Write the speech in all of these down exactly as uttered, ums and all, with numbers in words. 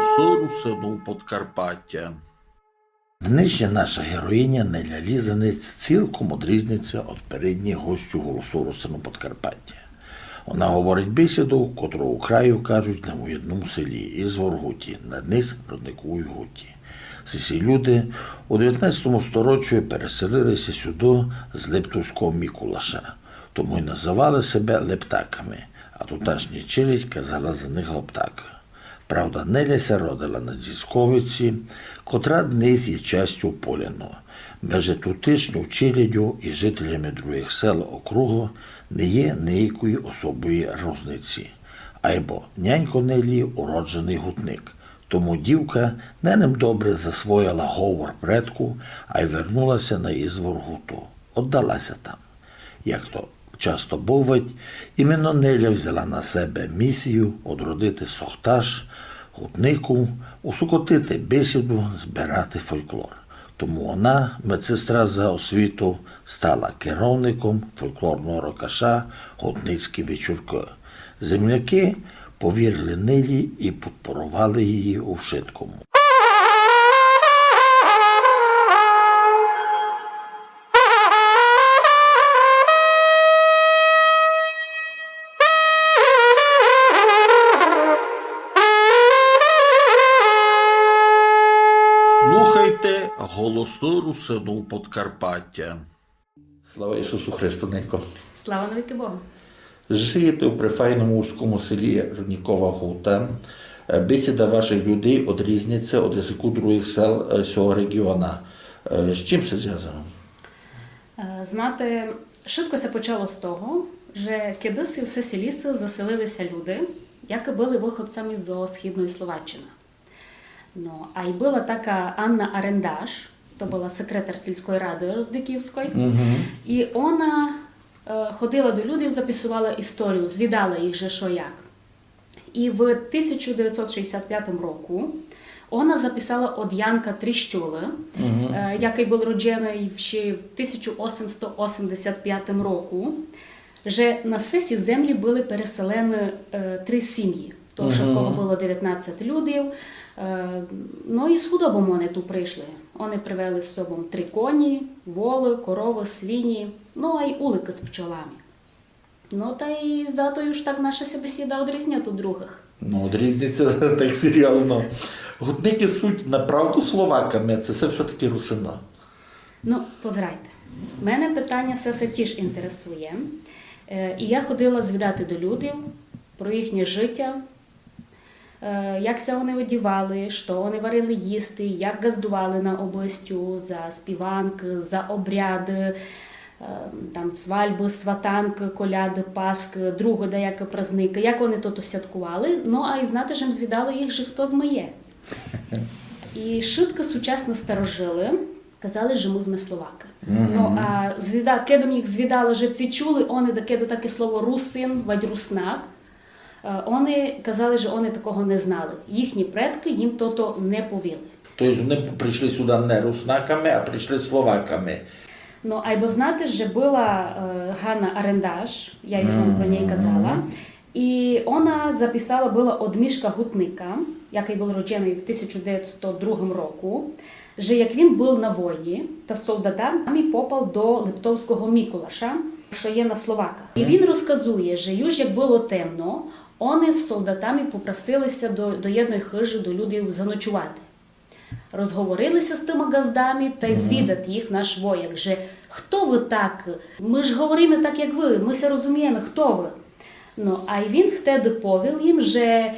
Голосы русинув Подкарпатя. Днешня наша героїня Неля Лізанець цілком одрізнює ся од передніх гостюв Голосу русинув Подкарпатя. Она говорить бесіду, котру у краю кажуть лем у єдному селі, Ізвор-Гуті, на днесь Родниковій Гуті. Сесі люди у девятнадцятому сторочі переселили ся сюды з Лептовського Мікулаша, тому й называли себе лептаками, а туташня челядь казала за них лептакы. Правда, Неля ся родила на Дзісковиці, котра днесь є частю Поляну. Межи тутешньов челядю і жителями другых сел округу не є ниякої особої рузниці. Айбо нянько Нелі уродженый гутник, тому дівка не лем добре засвоїла говор предкув, ай вернула ся на Ізвор-Гуту. Оддала ся там. Як то часто бывать, іменно Неля взяла на себе місію одродити сохташ, гутнику, усокотити бесіду, збирати фольклор. Тому она, медсестра за освіту, стала керовником фольклорного рокаша «Гутницькі вечіркы». Землякы повірили Нелі і підпоровали її у вшыткому. Слухайте «Голосы русинув Подкарпатя». Слава Ісусу Христу, Нелько. Слава навікы Богу. Жиєте у префайному гурському селі Родникова Гута. Е, бесіда вашых людей одрізнює ся од языку другых сел, е, сього реґіона. Е, з чим се звязано? Е, знате, шытко ся почало з того, же кедыси в сесе селі заселили ся люди, якы были выходцями зо Східної Словаччины. Но, а й была така Анна Арендаш, то была секретар сільської рады Родниківської, і она, е, ходила до людів, записовала історію, звідала їх, же што як. І в тисяча девятсот шістдесят пятому року она записала од Янка Тріщулы, е, якый был родженый ще в тисяча осемсто осемдесят пятому року, же на сесі землі были переселены, е, три сімї. Тож, кого было девятнадцять людів. Е, но і з худобом они ту пришли. Они привели з собом три коні, волы, коровы, свині, но а й уликы з пчолами. Но та й зато уж так наша ся бесіда одрізнює од другых. Но, одрізнює ся так серйозно. Гутникы суть направду Словаками, а се всьо-таки русины? Но, позирайте. Мене питаня се, се тіж інтересує. Е, і я ходила звідати до людів про їхнє житя, е, як ся они одівали, што они варили їсти, як ґаздували на обыстю, за співанкы, за обряды, е, там, свальбы, сватанкы, коляды, паскы, другы даякі праздникы, як они тото святкували. Но, а й знати, же м звідала їх, же хто зме є. І шытко сучасні старожилы казали, же мы зме Словакы. Но, а звіда-, кеды м їх звідала, же ци чули они дакеды таке слово русин, вадь руснак, е, они казали, же они такого не знали. Їхні предкы їм тото не повіли. То єсть они пришли сюды не руснаками, а пришли Словаками. Но, айбо знати, же была, е, Ганна Арендаш, я уж вам про нєй казала, і она записала была од Мішка Гутника, якый был родженый в тисяча девятсто другому року, же як він был на войні, та з солдатами попав до Лептовського Мікулаша, што є на Словаках. І він розказує, же уж як было темно, они з солдатами попросили ся до, до єдної хыжі, до людей заночувати. Розговорили ся з тыма ґаздами тай звідати їх наш вояк, же: «Хто вы так? Мы ж говориме так, як вы, мы ся розумієме, хто вы?» Но, а й він хтеды повіл їм, же, е,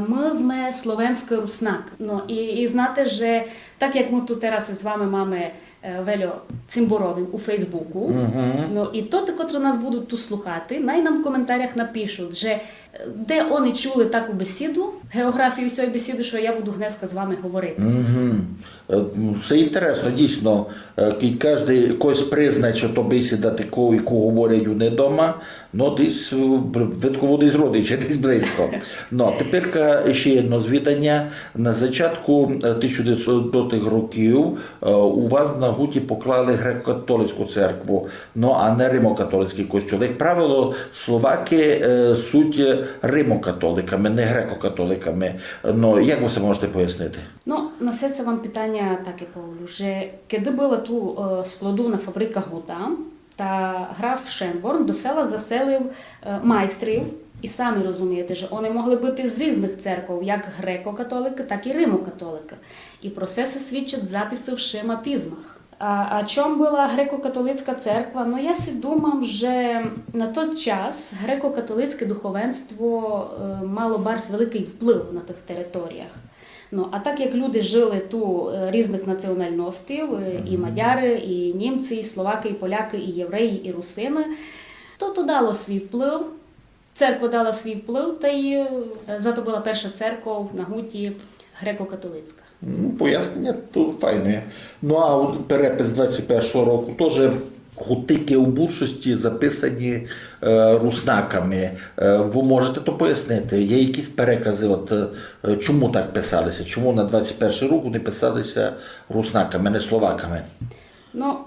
мы зме словенськый руснак. Но, і, і знате, же так, як мы ту тераз з вами маме, е, вельо цімборовів у Фейсбуку, но, і тоты, котры нас будуть ту слухати, най нам в коментарях напишуть, же де они чули таку бесіду, ґеоґрафію сьої бесіды, што я буду гнеска з вами говорити. Мгм. Е, м, се інтересно, дійсно, е, кідь каждый когось признає, што то бесіда такого, яку говорять у них дома, но десь, е, бр-, видко, десь родичі, десь близько. Но, теперка ще єдно звіданя. На зачатку, е, тисяча девятсотых років, е, у вас на Гуті поклали греко-католицьку церкву. Но, а не римокатолицькый костюл. Як правило, словакы, е, суть, е, римокатоликами, не грекокатоликами. Но як вы се можете пояснити? Но, на се ся вам питаня таке, Павлю, же кеды была ту, е, складувна фабрика Гута, та граф Шенборн до села заселив, е, майстрів, і самі розумієте, же они могли быти з різных церков, як грекокатоликы, так і римокатоликы. І про се ся свідчать записы в шематизмах. А, а чом была грекокатолицька церква? Но, я си думам, же на тот час грекокатолицьке духовенство, е, мало барз великый вплыв на тых територіях. Но, а так як люди жыли ту, е, різных національностів, е, і мадяры, і німці, і словакы, і полякы, і євреї, і русины, то то дало свій вплыв. Церква дала свій вплыв, та й, е, зато была перша церков на Гуті грекокатолицька. Ну, пояснення то файне. Ну, а от перепис двадцять першого року тоже гутники у більшості записані, е, руснаками. Е, вы можете то пояснити? Є якісь переказы, от, е, чому так писалися? Чому на двадцять перший рік вони писалися руснаками, а не словаками? Но,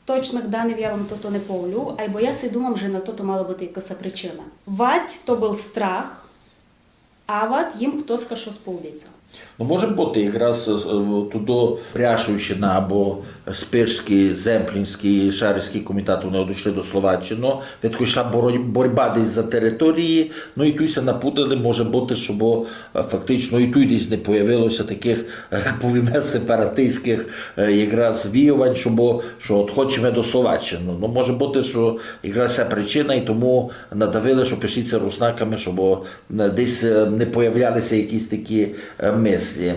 точных данів я вам тото не повлю, айбо я си думам, же на тото мала быти якась причина. Вадь то был страх, а вадь їм хтоска што сповідав. Ну, може быти, якраз, е, е, тудо Пряшівщина або Спишськый, Земплінськый, Шарськый комітет, они одійшли до Словаччины, відколи йшла боро-, боротьба десь за території, ну і туй ся напудили, може быти, што, бо, е, фактично і туй десь не появилося такых, е, повіме, сепаратистськых, е, якраз віювань, што, бо, што от хочеме до Словаччины. Ну, може быти, што якраз ця причина, і тому надавили, што пишіться руснаками, што, бо, е, десь, е, не появлялися якісь такі, е, мислі.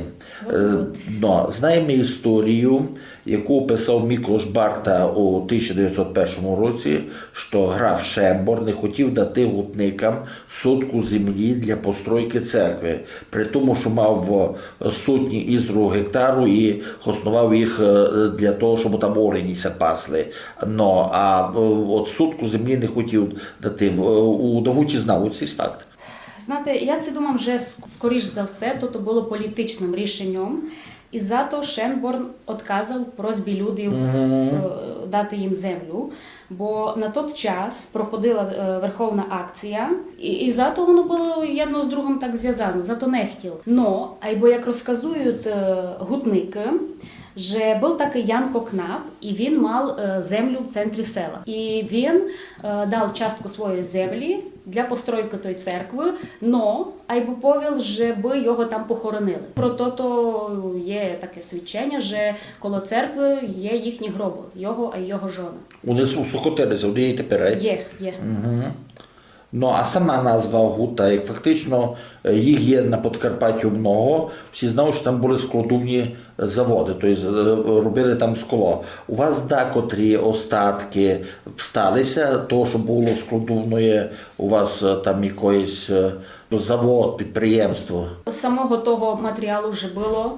Е, ну, знаєме історію, яку описав Міклош Барта у тисяча девятьсот першому році, што граф Шенборн не хотів дати гутникам сотку землі для постройки церкви, при тому, што мав, е, сотні ізру гектару і хосновав їх, е, для того, щоб там олені ся пасли. Но, а, е, от сотку землі не хотів дати. В-, е, у Дагуті знав оцей факт. Знате, я си думам, же ск-, скоріш за все, то, то было політичным рішеньом, і зато Шенборн одказав просьбі людів, е, дати їм землю, бо на тот час проходила, е, верховна акція, і, і зато воно было єдно з другым так звязано, зато не хотів. Но, айбо як розказують, е, гутникы, же быв такый Янко Кнап, і він мав, е, землю в центрі села. І він, е, дав частку своєї землі для постройки той церкви, но, айбо повіл, же бы його там похоронили. Про то, то є таке свідченя, же коло церкви є їхні гробы, його, а й його жоны. Вони су-, сокотили ся, вони є й тепер, ай? Є, є. Ну, а сама назва Гута, як фактично, е, їх є на Подкарпаттю много, всі знають, що там были складувні, е, заводы, то єсть, е, робили там скло. У вас дакотрі остаткы стали ся того, що было складувноє у вас, е, там якоїсь, е, завод, підприємство? Самого того матеріалу вже было,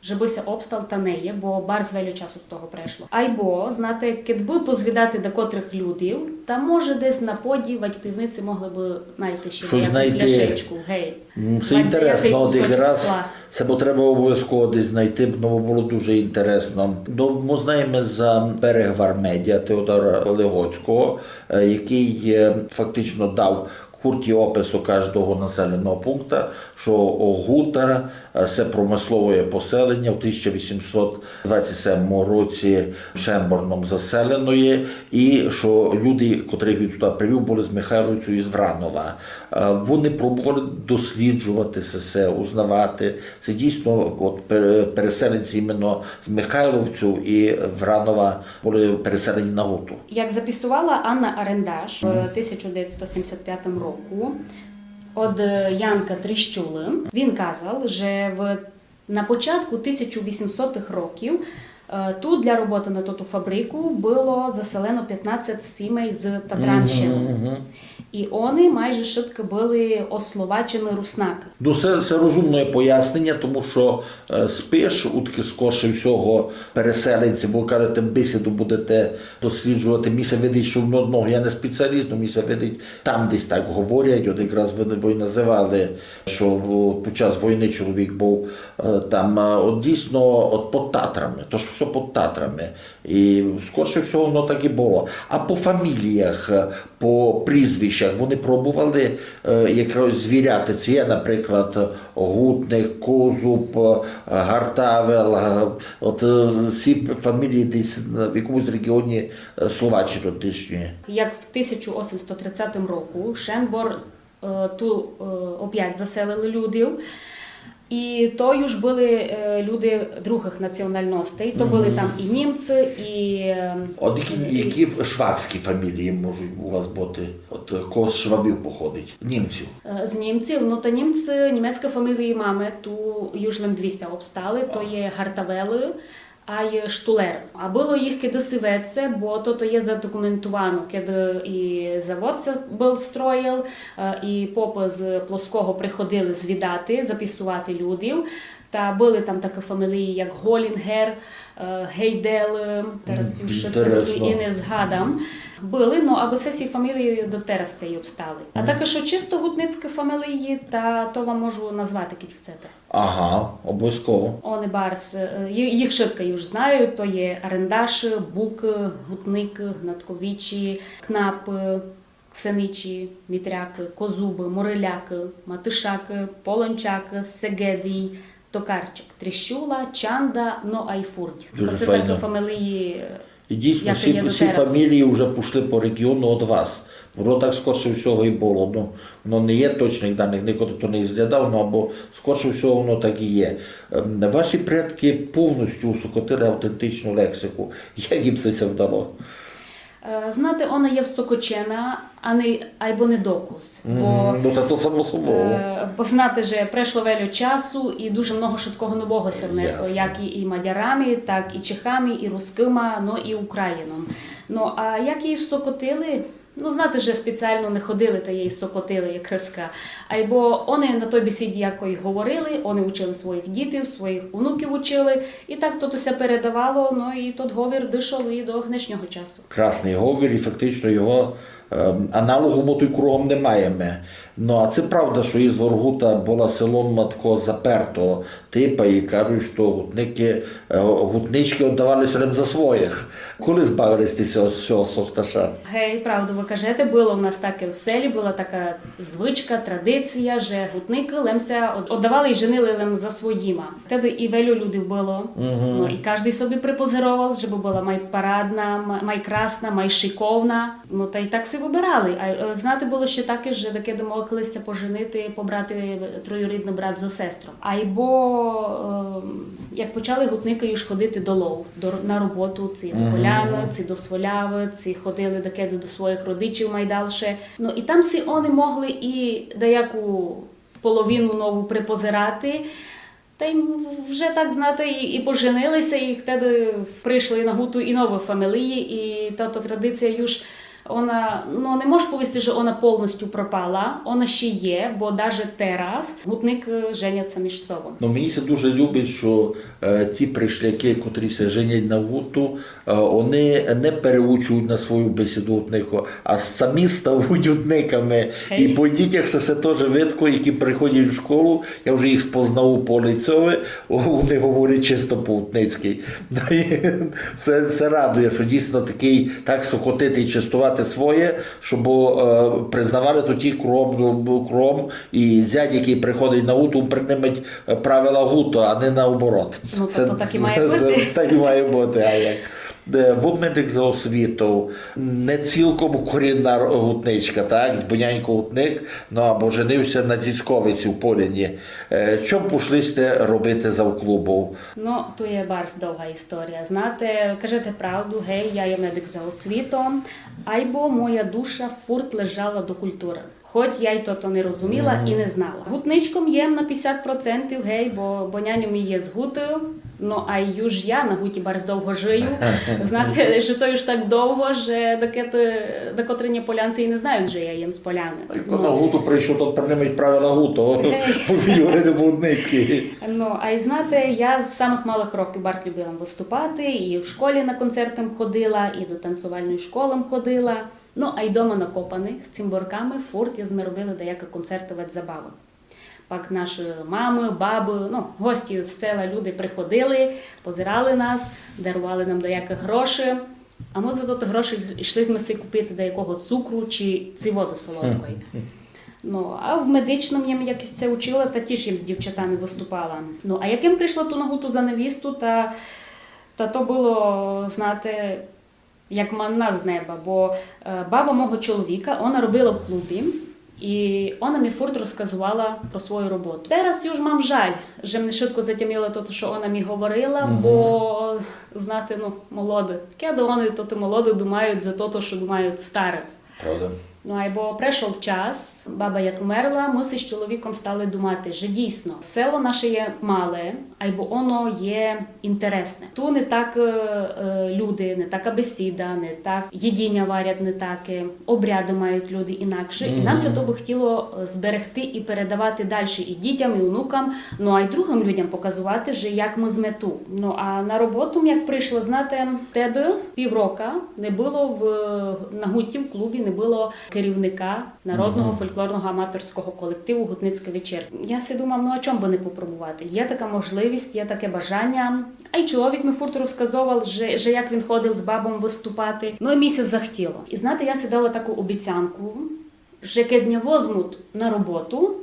же бы ся обстал, та не є, бо барз вельо часу з того прешло. Айбо, знате, кед бы позвідати декотрых людів, та, може, десь на поді, вадь пивниці могли бы найти ще якусь ляшечку, гей. М, се інтересно, от якраз, се бы треба обовязково десь знайти, бо было дуже інтересно. Но, мы знаєме за Переґвар Медіа Теодора Легоцького, е, якый, е, фактично дав куртый опис у каждого населеного пункта, што Гута, е, се промысловоє поселеня в тисяча вісімсот двадцять семому році Шенборном заселеноє, і што люди, котрых він сюда привів, были з Михайловцю і з Вранова. Е, вони пробовали досліджовати се, се, узнавати. Се дійсно, от, пере-, переселенці іменно з Михайловцю і Вранова были переселені на Гуту. Як записувала Анна Арендаш в тисяча девятьсот сімдесят пятому року од, е, Янка Тріщулы, він казав, же в, на початку тисяча вісімсотых років, е, ту для роботы на тоту фабрику было заселено пятнадцять сімей з Татранщины. І они майже шыткы были ословачены руснакы. Ну, се, се розумне поясненя, тому што, е, Спиш, удкы, скорше всього, переселенці, бо, кажете, бесіду будете досліджовати. Мені ся видить, што, ну, ну, я не спеціаліст, но мені ся видить, там десь так говорять, от якраз вы, вы называли, што в-, під час войны чоловік быв, е, там, е, от дійсно, от під Татрами, то ж всьо під Татрами. І скорше всього воно так і было. А по фаміліях, е, по прізвищах, Як вони пробували, е, якось звіряти, це є, наприклад, Гутник, Козуб, е, Гартавел, е, от, е, всі фамілії десь на, в якомусь регіоні, е, Словаччини тодішньої. Як в тисяча осемсто тридцятым року Шенбор, е, ту, е, опять заселили людів. І то юж были, е, люди другых національностей. То были там і німці, і, е, От які, і які швабські фамілії можуть у вас бути? От, е, кого з швабів походить? Німців. Е, з німців, ну, та німці, німецькі фамілії маме, ту юж лем дві ся обстали, то є Гартавели, а є Штулер. А было їх кедыси веце, бо то, то є задокументовано, кеды і завод ся был строїл, е, і попы з Плоского приходили звідати, записовати людів. Та были там такі фамілії, як Голінгер, е, Гейдели, тераз юж і, і не згадам. Были, ну, або се сі фамілії до тераз сей обстали. А також чисто гутницькі фамілії, та то вам можу назвати, кідь хцете. Ага, обовязково. Они барз, е, ї-, їх шытко юж знають, то є Арендаші, Букы, Гутникы, Гнатковічі, Кнапы, Ксеничі, Мітрякы, Козубы, Морилякы, Матышакы, Полончакы, Сегедій, Токарчик, Тріщула, Чанда, но ай Фурдь. Дуже файно. Такі фамілії, е, І дійсно, всі, всі фамілії вже пішли по регіону від вас. Воно так, скорше всього, і було. Ну, воно не є точних даних, николи то не зглядав, ну, або, скорше всього, воно так і є. Ем, ваші предки повністю усокотили автентичну лексику. Як їм це ся вдало? Е, знати, она є всокочена, а не, айбо не доказ. Бо, ну, та то само собою. Е, бо знати, же прешло вельо часу і дуже много шыткого нового ся внесло, як і, і мадярами, так і чехами, і рускыма, но і Україном. Ну, а як її всокотили? Ну, знати, же спеціално не ходили та її сокотили, як ся казка. Айбо они на той бесіді якось говорили, они учили своїх дітей, своїх онуків учили, і так то, то ся передавало, ну, і тот говір дышав і до нынішнього часу. Красный говір, і фактично його, ем, аналогу мы туй кругом не маєме. Ну, а це правда, што Ізвор Гута была селом такого запертого типа, і кажуть, што гутники, е, гутничкы оддавали ся лем за своїх. Коли збавили сьте ся з сього сохташа? Гей, правду вы кажете, было в нас таке в селі, была така звычка, традиція, же гутникы лем ся од-, оддавали і женили лем за своїма. Теды і вельо людів было, ну, і каждый собі припозировав, жебы была май парадна, м-, май красна, май шиковна. Ну, та й так си выбирали. А, е, знати было ще таке, же декеды могли ся поженити, побрати троюрідный брат зо сестром. Айбо, е, як почали гутникы юж ходити долов, до, на роботу, ци до Поляны, ци до Свалявы, ци ходили декеды до своїх родичів май далше. Ну, і там си они могли і даяку половину нову припозирати, та й вже так, знати, і, і поженили ся, і теды пришли на Гуту і нові фамілії, і та, та традиція юж, она, ну, не можу повісти, же она полностю пропала, она ще є, бо даже тераз гутникы женять ся між собом. Ну, мені ся дуже любить, што, е, ті пришлякы, котрі ся женять на Гуту, е, они не переучують на свою бесіду гутнику, а самі стають гутниками. І по дітях се, се тоже видко, які приходять в школу, я вже їх спознав по лицьови, о, вони говорять чисто по-гутницьки. Се, се радує, што дійсно такый, так сокотити і честовати своє, щоб, е, признавали тоті кром, кром, і зять, якый приходить на Гуту, принимать, е, правила Гуты, а не наоборот. Ну, то, то так і має быти. Так і має быти, а як. Е, вы медик за освітов, не цілком корінна гутничка, так? Бо нянько гутник, ну, або женив ся на Дзіцьковиці в Поляні. Е, чом пішли сьте робити завклубов? Ну, то є барз довга історія. Знате, кажете правду, гей, я є медик за освітом, айбо моя душа фурт лежала до культуры. Хоть я й тото не розуміла і не знала. Гутничком єм на пятдесят процентів, гей, бо, бо няньо мій є з Гуты, ну, а юж я на Гуті барз довго жию. Знате, же то юж так довго, же дакотрі, дакотрі не полянці і не знають, же я єм з Поляны. Як на Гуту прийшов, то принимать правила Гуты. Мусить говорити по-гутницьки. Ну, а й знате, я з самых малых років барз любила выступати, і в школі на концерты ходила, і до танцювальної школы ходила. Ну, а й дома на Копани з цімборками фурт єзме робили даякі концерты вед забавы. Пак нашы мамы, бабы, ну, гості з села, люди приходили, позирали нас, дарували нам даякі гроші. А мы за тоты гроші йшли сьме си купити даякого цукру чи, ци воды солодкої. Ну, а в медичному єм якось ся учила, та тіж єм з дівчатами выступала. Ну, а як єм пришла ту на Гуту за невісту, та, та то было, знате, як манна з неба, бо, е, баба мого чоловіка, она робила в клубі, і она мі фурт розказовала про свою роботу. Тераз уж мам жаль, же м не швидко затямила то, што она мі говорила, бо, знате, ну, молоды. Кеды они, тоты молоды, думають за то, што думають стары. Правда. Ну, айбо прешол час, баба як умерла, мы си з чоловіком стали думати, же дійсно, село наше є мале, айбо оно є інтересне. Ту не так, е, е, люди, не така бесіда, не так їдіня варять, не таке, обряды мають люди інакше. І нам ся то бы хотіло, е, зберегти і передавати дальше і дітям, і онукам, ну, а й другым людям показовати, же як мы зме ту. Ну, а на роботу м як пришла, знате, теды піврока не было в, на Гуті в клубі, не было керівника народного фольклорного аматорського колективу «Гутницька вечірка». Я си думам, ну, а чом бы не попробовати? Є така можливість, є таке бажаня. А й чоловік ми фурт розказовав, же, же як він ходив з бабом выступати. Ну, і мі ся захотіло. І знате, я си дала таку обіцянку, же кед ня возмуть на роботу,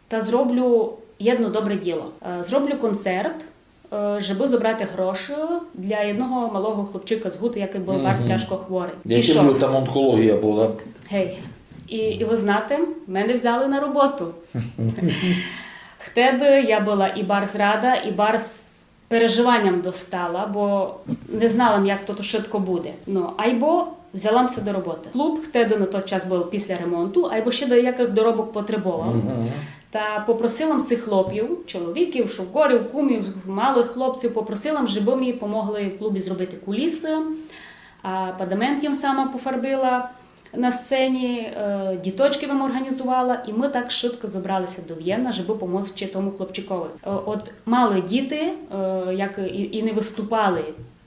та зроблю єдно добре діло. Е, зроблю концерт, е, жебы зобрати гроші для єдного малого хлопчика з Гуты, якый быв барз тяжко хворый. І што? Там онкологія была. Гей. І, і вы знате, мене взяли на роботу. Хтеды я была і барз рада, і барз переживаням достала, бо не знала м, як то, то швидко буде. Ну, айбо взяла м ся до роботы. Клуб хтеды на тот час быв після ремонту, айбо ще даякых доробок потребовав. Та попросила м сих хлопів, чоловіків, шугорів, кумів, малых хлопців, попросила м, жебы мі помогли в клубі зробити кулісы, а падамент єм сама пофарбила на сцені, е, діточкы єм орґанізовала, і мы так швидко зобрали ся до Вєнна, жебы помочи тому хлопчикови. Е, от малы діти, е, як і, і не выступали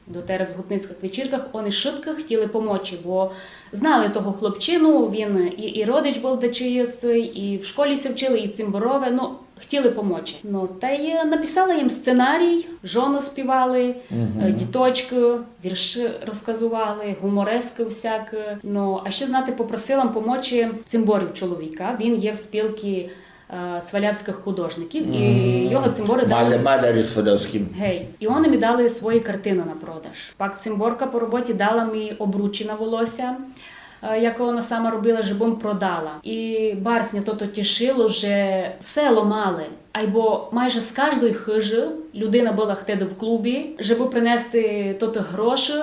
дотераз в гутницькых вечірках, они швидко хотіли помочи, бо знали того хлопчину, він і, і родич быв дачиєси, і в школі ся вчили, і цимборове, ну, хотіли помочи. Ну, та й написала єм сценарій, жоны співали, е, діточкы, вірші розказовали, гуморескы всякі. Ну, а ще, знате, попросила м помочи цимборів чоловіка. Він є в спілці, е, свалявськых художників, і його цимборы дали... Маля-, малярі свалявські. Гей. І они мі дали свої картины на продаж. Пак цимборка по роботі дала мі обручі на волося, е, як она сама робила, жебы м продала. І барз ня тото тішило, же село мале, айбо майже з каждої хыжы людина была хтеды в клубі, жебы принести тоты гроші,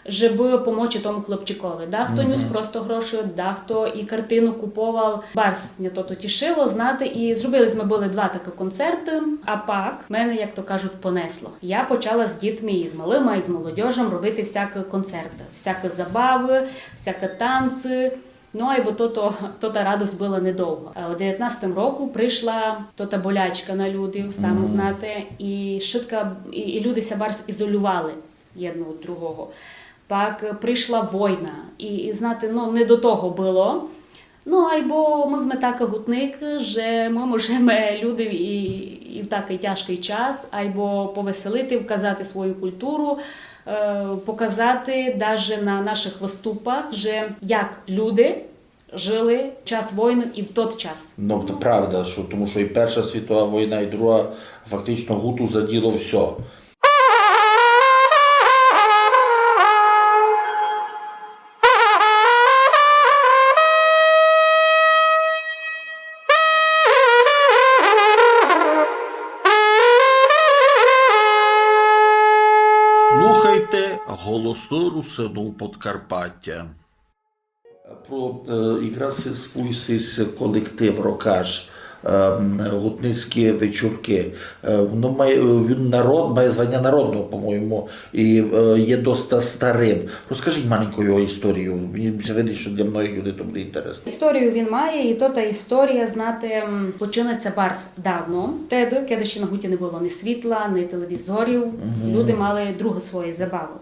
жебы помочи тому хлопчикови. Дахто нюс просто гроші, дахто і картину куповав. Барз ня тото тішило, знате, і зробили сьме были два такы концерты. А пак мене, як то кажуть, понесло. Я почала з дітми і з малыма, і з молодьожом робити всякі концерты, всякі забавы, всякі танці. Ну, айбо то, то, то та радость была недовго. Е, у девятнадцятым року пришла то та болячка на люди, самі знате, і швидко, і, і люди ся барз ізолювали єдно од другого. Пак пришла война, і, і, знате, ну, не до того было. Ну, айбо мы сьме такы гутникы, же мы можеме людям і, і в такый тяжкый час, айбо повеселити, вказати свою культуру, е, показати даже на нашых выступах, же як люди жили в час войны і в тот час. Ну, то правда, што, тому што і Перша світова война, і Друга, фактично, Гуту заділо всьо. Слухайте «Голосы Русинув Подкарпатя». Про, е, якраз свуй сись колектив «Рокаш», е, м, «Гутницькі вечіркы». Е, воно має, він народ-, має званя народного, по-моєму, і, е, є доста старым. Розкажіть маленько його історію. Мені ся видить, што для многых людей то буде інтересно. Історію він має, і то та історія, знате, м, починать ся барз давно. Теды, кеды ще на Гуті не было ні світла, ні телевізорів, люди мали другы свої забавы.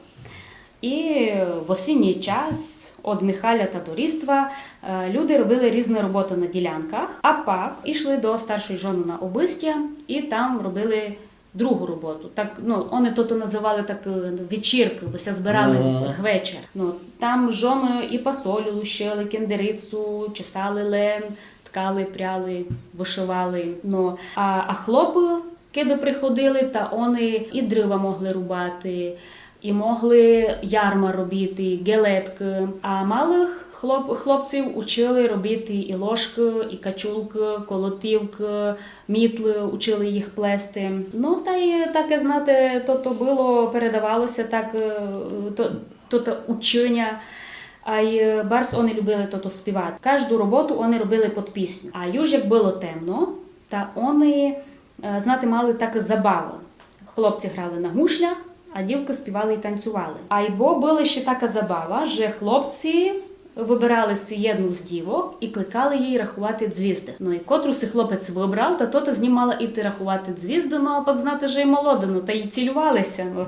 І в осінній час од Михаля та до Різдва, е, люди робили різні роботы на ділянках, а пак ішли до старшої жоны на обыстя і там робили другу роботу. Так, ну, они тото называли так, е, вечіркы, бо ся збирали гвечер. Ну, там жоны і пасолю лущили, кендерицу, чесали лен, ткали, пряли, вышывали. Ну, а, а хлопы, кеды приходили, та они і дрыва могли рубати, і могли ярма робити, і гелеткы. А малых хлоп-, хлопців учили робити і ложкы, і качулкы, колотівкы, мітлы, учили їх плести. Ну, та й таке, знате, тото было, передавало ся так, е, то, тото учыня. А й, е, барз они любили тото співати. Кажду роботу они робили під пісню. А юж як было темно, та они, е, знате, мали таку забаву. Хлопці грали на гушлях, а дівкы співали і танцювали. Айбо была ще така забава, же хлопці выбирали си єдну з дівок і кликали її рахувати дзвізды. Ну і котру си хлопець выбрав, та тота з ним мала іти рахувати дзвізды, ну а пак, знате, же й молода, ну, та й цілювали ся, ну.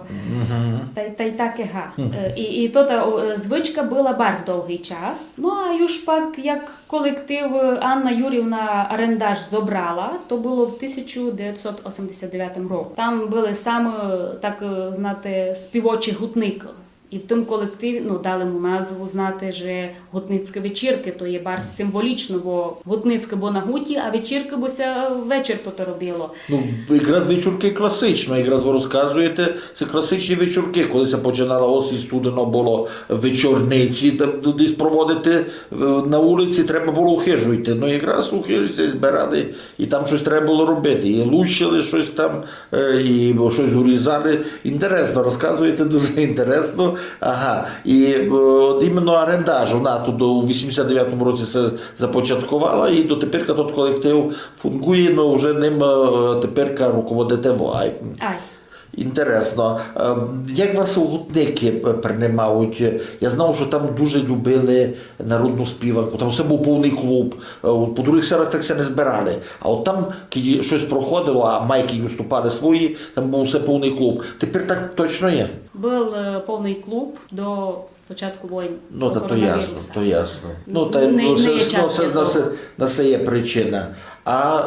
Та й, та й таке га. Е, і, і тота, о, е, звичка была барз довгый час. Ну а юж пак, як колектив, е, Анна Юрівна Арендаш зобрала, то было в тисяча девятсот осемдесят девятому року. Там были самі, так, е, знате, співочі гутникы. І в тым колективі, ну, дали му назву, знате, же гутницькі вечіркы, то є барз символічно, бо гутницькі, бо на гуті, а вечіркы, бо ся вечір тото робило. Ну, якраз вечіркы класично, якраз вы розказуєте, се класичні вечіркы, коли ся починала осінь, студено было вечорниці, там десь проводити, е, на улиці, треба было у хижу йти. Ну, якраз у хижі ся збирали, і там штось треба было робити. І лущили штось там, е, і штось урізали. Інтересно, розказуєте, дуже інтересно. Ага. І, е, от іменно Арендаш, она тут у вісімдесят девятому році се започатковала, і дотеперка тот колектив фунґує, но вже ним, е, теперка руководите вы. Ай. Ай. Інтересно. Е, як вас гутникы, е, принимають? Я знав, што там дуже любили народну співанку. Там усе быв повный клуб. Е, по другых селах так ся не збирали. А от там, кидь штось проходило, а май кидь выступали свої, там быв усе повный клуб. Теперь так точно є? Быв, е, повный клуб до початку войн, до коронавіруса. Ну, та то ясно, то ясно. Ну, та, ну, се, ну, се, на се є причина. А,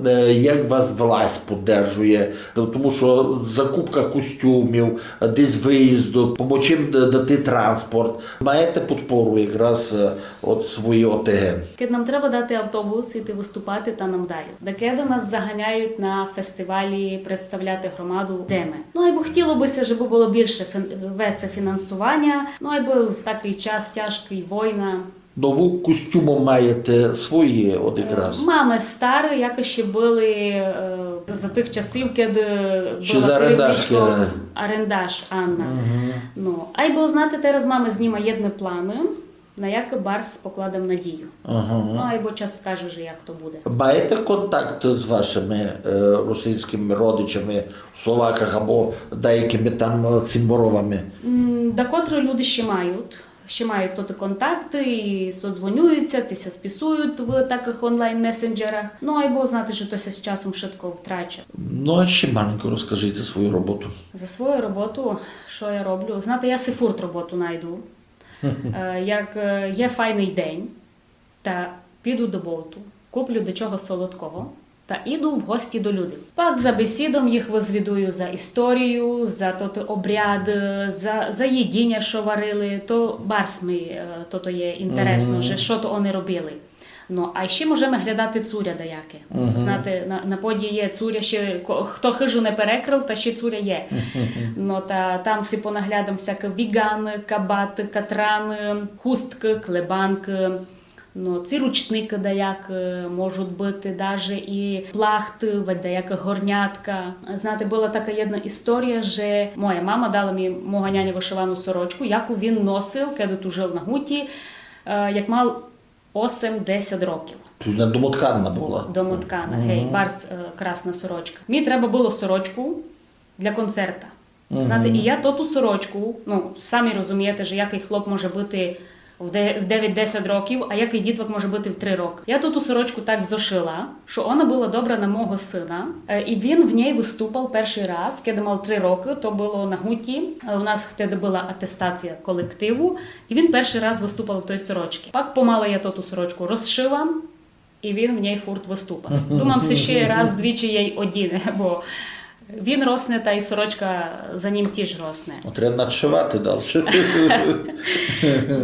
е, е, як вас власть поддержує? Т-, тому што закупка костюмів, десь выїзду, помочи їм д-, дати транспорт. Маєте подпору якраз, е, од свої ОТГ? Кед нам треба дати автобус, іти выступати, та нам дають. Дакеды нас заганяють на фестивалі представляти громаду, йдеме. Ну, айбо хотіло бы ся, жебы было більше фін-, веце фінансованя, ну, айбо такый час тяжкый, война. Ну, вы костюмы маєте свої, от якраз? Е, маме стары, якы ще были, е, за тых часів, кед была керівничком Арендаш Анна. Мгм. Ну, айбо, знате, тераз маме з нима єдны планы, на якы барз покладам надію. Ага. Ну, айбо час вкаже, же як то буде. Маєте контакт з вашыми, е, русинськыми родичами в Словаках або деякыми там, е, цімборовами? М, дакотры люди ще мають. Ще мають тоты контакты і содзвонюють ся, ци ся списують в такых онлайн-месенджерах. Ну, айбо знати, што то ся з часом вшытко втрача. Ну, а ще маленько розкажіть за свою роботу. За свою роботу, што я роблю? Знате, я си фурт роботу найду. Е, як, е, є файный день, та піду до бовту, куплю дечого солодкого та іду в гості до людей. Пак за бесідом їх вызвідую за історію, за тоты обряды, за, за їдіня, што варили. То барз ми, е, тото є інтересно, же што то они робили. Ну, а ще можеме глядати цуря даяке. Знате, на, на поді є цуря, ще ко-, хто хыжу не перекрыл, та ще цуря є. Ну, та там си понаглядам всякі віганы, кабаты, катраны, хусткы, клебанкы. Ну, ци ручникы даякі, е, можуть быти даже і плахты, вадь даякі горнятка. Знате, была така єдна історія, же моя мама дала ми мого няня вышывану сорочку, яку він носив, кеды ту жыл на гуті, е, як мав осем-десять років. То есть она домоткана была? Домоткана, гей, барз, е, красна сорочка. Ми треба было сорочку для концерта. Знате, і я тоту сорочку, ну, самі розумієте, же якый хлоп може быти в де-, в девять-десять років, а якый дітвак може быти в три рокы. Я тоту сорочку так зошыла, што она была добра на мого сына, е, і він в ній выступав першый раз, кеды мав три рокы, то было на гуті. Е, у нас теды была атестація колективу, і він першый раз выступав в той сорочці. Пак помалы я тоту сорочку розшыла, і він в ній фурт выступав. Думам си, ще раз-двічі єй одіне, бо Він росне, та й сорочка за ним тіж росне. Но, треба надшивати дальше.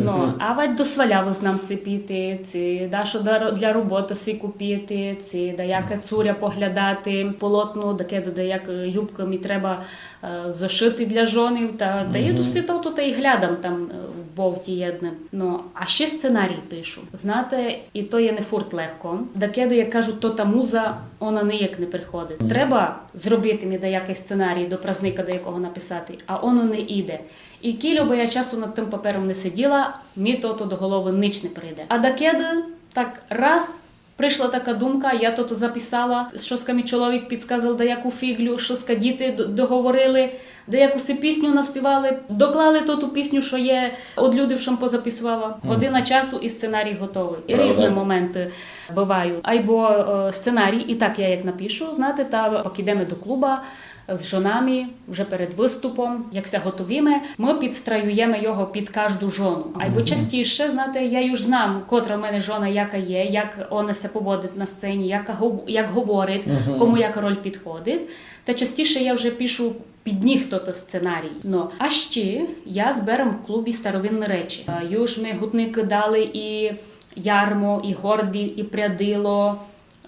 Но, а вадь до свалявы знам сціпити, ци дашто для, для роботы си купити, ци даяке цуря поглядати, полотно, таке, да, даяк, е, юбка ми треба, е, зошити для жонів, та, та я досить то, то та й глядам там, е, в бовті єдне. Но, а ще сценарій пишу. Знате, і то є не фурт легко. Дакеды, як кажуть, то та муза, она ніяк не приходить. Треба зробити ми даякый сценарій до празника, даякого написати, а оно не іде. І кільо бы я часу над тым папером не сиділа, ми то, то до головы нич не прийде. А дакеды так раз прийшла така думка, я то, то записала, штоска ми чоловік підсказав даяку фіґлю, штоска діти д-, договорили, даяку си пісню наспівали, доклали то ту пісню, што є од люди, што м позаписувала. Година часу і сценарій готовый. І різні моменты бывають. Айбо, е, сценарій, і так я як напишу, знате, та пак ідеме до клуба з жонами, вже перед выступом, як ся готовиме, мы підстраюєме його під кажду жону. Айбо частіше, знате, я юж знам, котра в мене жона яка є, як она ся поводить на сцені, як гов-, як говорить, кому яка роль підходить. Та частіше я вже пишу під них тот сценарій. Но, а ще я зберам в клубі старовинні речі. Е, юж ми гутникы дали і ярмо, і горді, і прядило.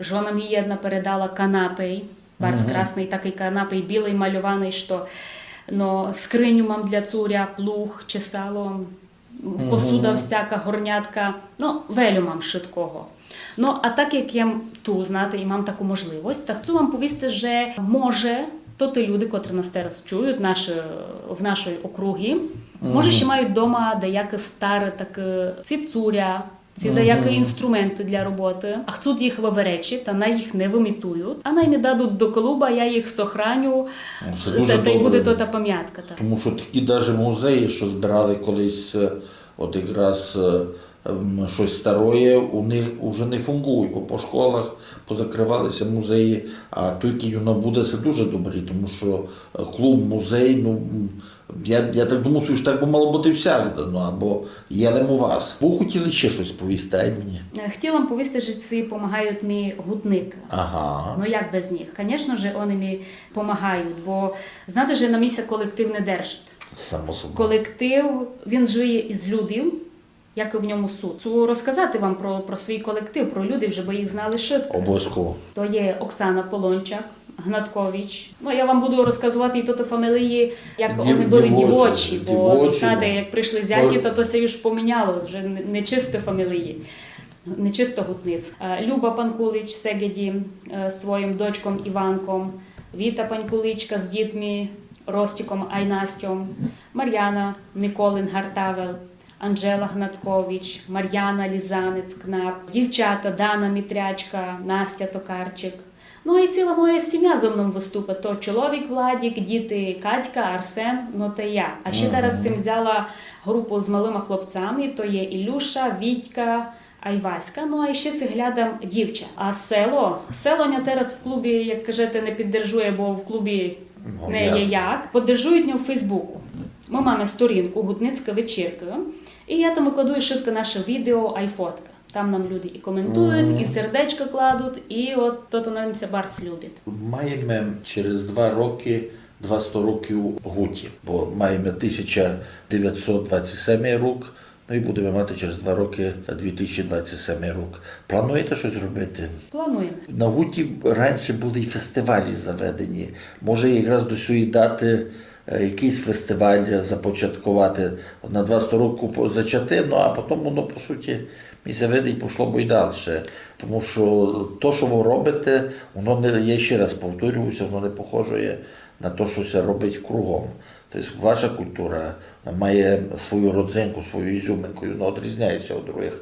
Жона ми єдна передала канапей. Барз красный такый канапей, білый, мальованый, што, но, скриню мам для цуря, плуг, чесало, посуда всяка, горнятка. Но, вельо мам шыткого. Но, а так як я м ту, знате, і мам таку можливость, та хцу вам повісти, же може тоты люди, котры нас тераз чують, наші, в нашій округі, може ще мають дома даяке старе таке, ци цуря, ци даякі інструменты для роботы, а хцуть їх выверечи, та най їх не вымітують, а най ми дадуть до клуба, я їх сохраню, та, та й буде то та памятка. Та. Тому што такі даже музеї, што збирали колись, е, от якраз, е, м, штось староє, у них уже не фунґують, бо по школах позакрывали ся музеї, а туй, кідь воно буде, се дуже добрі, тому што, е, клуб, музей, ну, м, я, я так думаю, што так бы мало быти всякде, ну, айбо є лем у вас. Вы хотіли ще штось повісти, ай мені? Е, хотіла м повісти, же ци помагають ми гутникы. Ага. Ну, як без них? Конечно же, они ми помагають, бо, знате же, на місці колектив не держить. Само собою. Колектив, він жиє із людів, як в ньому суть. Цу розказати вам про, про свій колектив, про людей, жебы їх знали шытко. Обовязково. То є Оксана Полончак, Гнаткович. Ну, я вам буду розказовати і тоты фамілії, як они были дівочі, бо, знаєте, як прийшли зяті, то, то ся юж поміняло, вже не, не чисто фамілії, не чисто гутниць. Е, Люба Панкулич Сегеді, е, своїм дочком Іванком, Віта Панькуличка з дітми Ростіком ай Настьом, Мар'яна Николин Гартавел, Анжела Гнаткович, Мар'яна Лізанець Кнап, дівчата Дана Мітрячка, Настя Токарчик. Ну, і ціла моя сім'я зо мнов выступить. То чоловік Владік, діти Катька, Арсен, ну, та я. А ще тераз сим взяла групу з малыма хлопцями, то є Ілюша, Вітька, ай Васька, ну, а ще си глядам дівча. А село? Село ня тераз в клубі, як кажете, не піддержує, бо в клубі не є як. Поддержують ня в Фейсбуку. Мы маме сторінку «Гутницька вечірка», і я там выкладую шытко наше відео, ай фоткы. Там нам люди і коментують, і сердечка кладуть, і от то, то нам ся барз любить. Маєме через два рокы двасто років Гуті, бо маєме тисяча девятсот двадцять семый рік, ну і будеме мати через два рокы дві тисячі двадцять семый рік. Плануєте штось робити? Плануєме. На Гуті раніше были і фестивалі заведені. Може, якраз до сьої даты, е, якыйсь фестиваль започатковати. На двасто років по-, зачати, ну, а потім воно, по суті, мені ся видить, пошло бы і дальше. Тому што то, што вы робите, воно не, я ще раз повторюю ся, воно не похоже на то, што ся робить кругом. То єсть ваша культура має свою родзинку, свою ізюминку, і воно одрізняє ся од другых,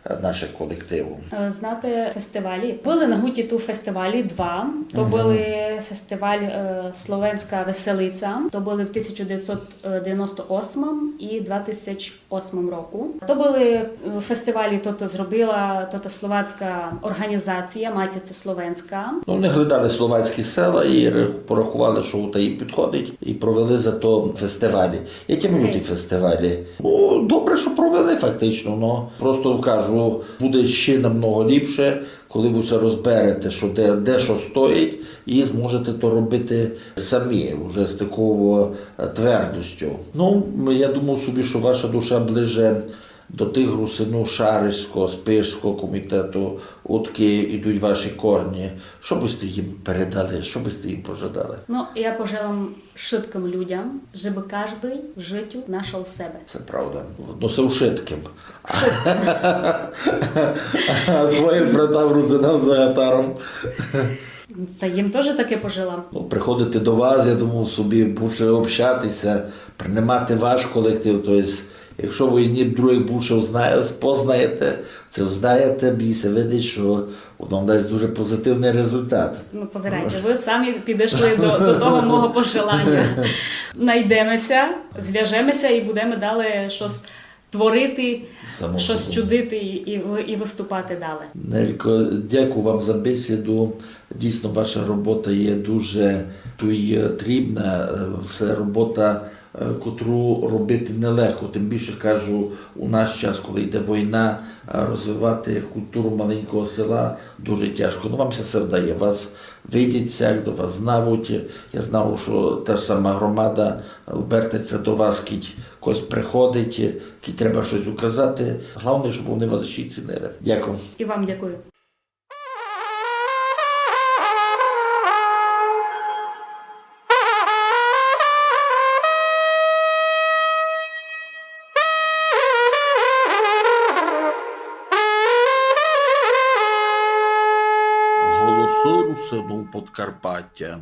е, нашых колективів. Е, знате, фестивалі. Были на Гуті ту фестивалі два. То были фестиваль, е, «Словенська веселиця», то были в тисяча девятсот девяносто восьмым і два тисячі восьмым року. То были, е, фестивалі, то, то зробила, то, то словацька орґанізація, Матіця Словенська. Ну, вони глядали словацькі села і ре-, порахували, што та їм підходить, і провели за то фестивалі. Які минуті фестивалі? Ну, добре, што провели фактично, но просто кажу, буде ще намного ліпше, Коли вы ся розберете, што де, де што стоїть, і зможете то робити самі, уже з такою, е, твердостю. Ну, я думав собі, што ваша душа ближе до тых русинув Шаришського, Спирського комітету, удкы ідуть ваші корні. Што бы сьте їм передали, што бы сьте їм пожадали? Ну, я пожелам вшыткым людям, жебы каждый в жытю нашол себе. Се правда. Ну, се вшыткым. А своїм братам русинам за гатаром? Та їм тоже таке пожелам. Ну, приходити до вас, я думав собі, бульше общати ся, принимати ваш колектив. То єсть, якщо вы єдні другых бульше узна-, познаєте, се узнаєте, мені ся видить, што воно дасть дуже позитивный результат. Ну, позирайте, вы самі підышли до, до того мого пожеланя. Найдеме ся, звяжеме ся і будеме далі штось творити, штось чудити і, і вы-, і выступати далі. Нелько, дякую вам за бесіду. Дійсно, ваша робота є дуже туй, е, трібна. Е, се робота, е, котру робити нелегко. Тым більше, кажу, у наш час, коли йде война, е, розвивати культуру маленького села дуже тяжко. Ну, вам ся се вдає. Вас видять ся, до вас знавуть. Я знав, што та ж сама громада обертать ся до вас, кідь хтось приходить, кідь треба штось указати. Главне, щоб вони вас ще й цінили. Дякую. І вам дякую. Голосы Русинув Подкарпатя.